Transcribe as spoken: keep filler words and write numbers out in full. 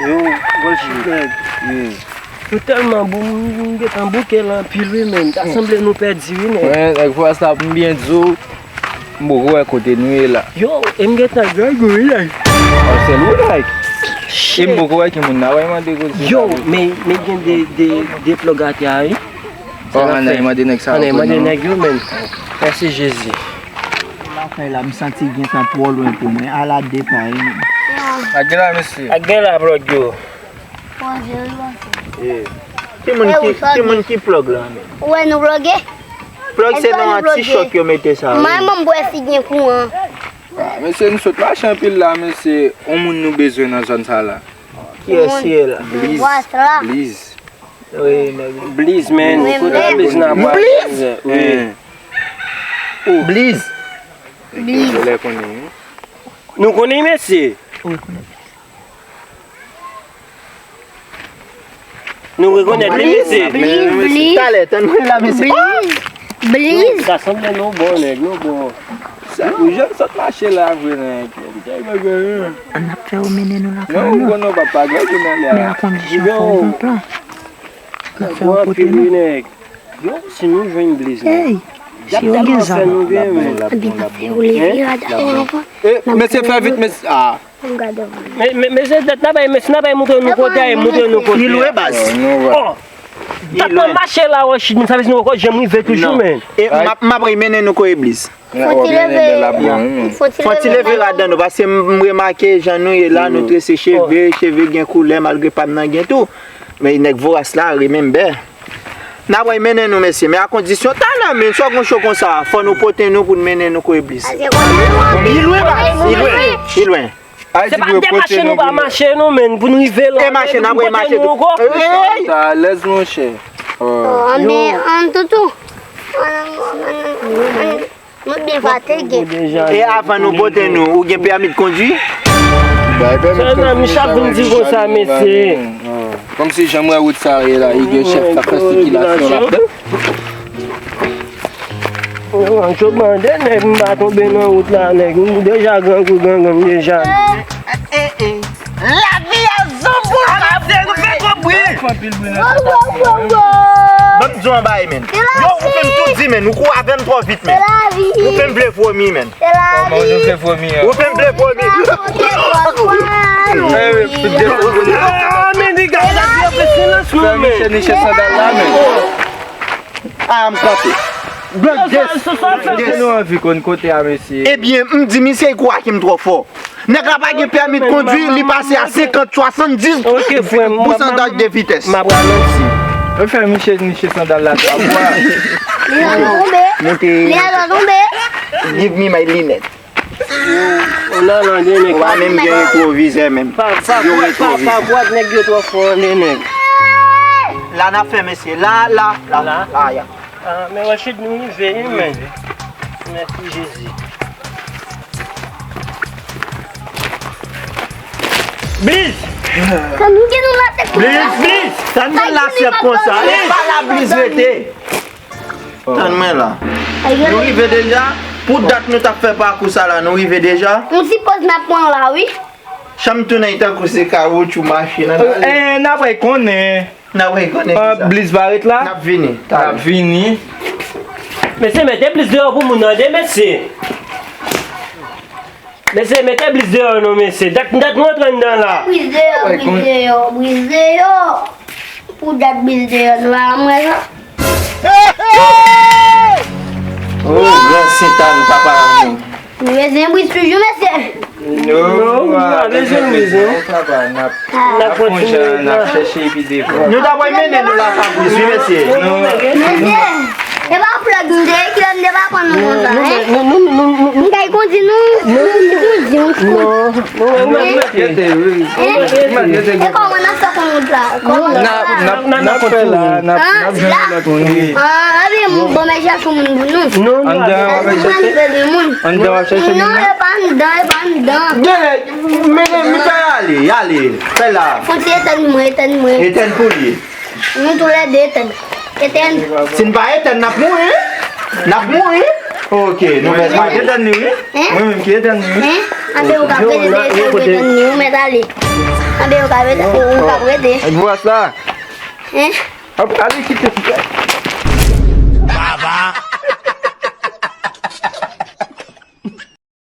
Yo, Golchif, nèg. Yo tèlman bon, m, m gentan bouke la anpil, wi, men. Ta sanble nou pèdi, wi, nèg. Mwen, nèg, fwa sa, m byen di w, m poko wè kote nou ye la. Yo, e m gentan grangou, wi, nèg. An sèl ou, nèg. E m poko wè ki moun nan, wè, mande kote. Yo, men, men gen de, de, de plòg atè a, wi. Sa n ap fè? Ann al mande nèg sa yo. Ann al mande nèg yo, men. Mèsi, Jezi. Lakay la, m santi l gentan twò lwen pou mwen. Ala de pa, wi, men. Ak gen la, mesye. Ak gen la, plòg yo. Ki moun ki, ki moun ki plòg la, men? Ou wè nou plòge? Plòg se nan ti chòk yo mete sa, wi. Mwen, mwen, m wè si gen kouran. Ah, mesye, nou sot mache anpil la, mesye. On moun nou bezwen nan zòn sa la. Kiyès ki ye la? Bliz. Bliz. Wi, nèg. Bliz, men. Kote Bliz nan bwa? Bliz? Wi. Bliz. Bliz. Nou konnen, mesye. Nou rekonèt li, mesye. Bliz, Bliz. Talè, tann mwen la, mesye. Bliz, Bliz. Sa sanble nou bon, nèg, nou bon. Sa ou jwenn sot mache la, vre, nèg. N ap fè yo mennen nou lakay nou. Non, non, papa, gade nan lè a. Men a kondisyon fò w gon plan. N ap fè yo pote nou. Yo, si nou jwenn Bliz la. Ey, si yo gen zam. Anpi n ap fè yo leve rad avan. Mesye, fè vit, mesye. Ah. Men, men, mesye, n ap bay, mesye, n ap bay montre nou kote, montre nou kote. Li lwen baz. Oh. T ap pran mache la, wè, shit, men sa vle di nou poko janm rive toujou, men. E m ap, m ap mennen nou kote Bliz. Fò ti leve. Fò ti leve ladan nou, paske m, m remake jan nou ye la, nou trese cheve, cheve gen koulè, malgre pa m nan gen tou. Men nèg voras la, remember. N ap mennen nou, mesye, men a kondisyon, talè, men, si w gon cho konsa, fò nou pote nou pou n mennen nou kote Bliz. Li lwen, baz, li lwen, li lwen. Se pa demache nou pa mache nou, men, pou nou rive la. E mache, n ap mache tou. Sa alèz, monchè. Ann, ann, toutou. Nou byen fatige. E avan nou pote nou, ou gen pèmi de kondwi? Sa nan mi chak vin di konsa, mesye. Kòmsi jan m wè wout sa ye la, li gen chèf k ap fè sikilasyon ladan. Yo, an cho mande nèg, m pa tonbe nan wout la, nèg. M deja grangou, grangou, m deja. Lavi a zonbou, lavi a zonbou. Ban m di w yon bagay, men. Yo, ou fè m tou di, men. Ou kouri avè m twò vit, men. Ou fè m vle vomi, men. Kòman ou fè vomi an? Ou fè m vle vomi. Ah, men, nèg, gade, gade, silans, men. Fè Michel niche sandal la, men. Ah, m kanpe. Blan ges. Èske nou anvi konn kote a, mesye? Ebyen, m di misye, li kwè ke m twò fò. Nèg la pa gen pèmi de kondwi, li pase a senkant, swasanndis pousantaj de vitès. M ap ralanti. Ou fè misye niche sandal la twa fwa. Li tonbe. Li tonbe. Give me my linnet. Ou nan lande, nèg. Ou pa menm gen retwovizè menm. Pa, pa, pa, pa, pa, nèg yo twò fò, nèg. La n ap fè, mesye. La, la, la, la, la, ya. Ah, men Rachid, nou rive, wi, men. Mèsi, Jezi. Bliz! Sa nou gen nou la tèt konsa? Bliz, Bliz! Sa nou gen la tèt konsa? E pa la Bliz rete. Tann mwen la. Nou rive deja? Pou dat nou t ap fè pakou sa la, nou rive deja? M sipoze n ap pran la, wi. Chanm tounen tankou se kawotchou mache nan. Eh, n ap wè konnen. N ap wè konnen kisa. Bliz pa ret la? N ap vini. N ap vini. Mesye, mete Bliz deyò pou moun nan, de, mesye. Mesye, mete Bliz deyò non, mesye. Dat, dat nou antre anndan la. Bliz deyò, Bliz deyò, Bliz deyò. Pou dat Bliz deyò, nou pa wè sa? Oh, gran sentàn, papa. Nou bezwen Bliz toujou, mesye. Non, nou pa bezwen Bliz, non. Papa, n ap, n ap kontinye, n ap chèche epi devan. Nou ta pral mennen nou lakay Bliz, wi, mesye. Mesye, e pa plòg nou te ye, kilè nou te pa pran nou konsa, en? M kay kondi nou, nou kondi, nou kondi. E kòman n ap fè konn wout la? Kòman? N ap, n ap, n ap fè la, n ap, n ap jwenn lòt moun, wi. Ah, ebyen, bon, men chèche moun pou nou. Anndan w ap chèche? Anndan w ap chèche moun nan? Non, e pa anndan, e pa anndan. Gen, men, men fè ale, ale, fè la. Fon ti etèn mwen, etèn mwen. Etèn pou li. Nou toulède etèn. Etèn. Si n pa etèn, n ap mouri. N ap mouri. Ok, nou mèt ale. Etèn li, wi. Mwen menm ki etèn li, wi. Anben ou ka pede etèn li, ou mèt ale. Anben, ou ka rete, ou, ou ka rete. Ak vwa sa. Hein? Ap ale kite.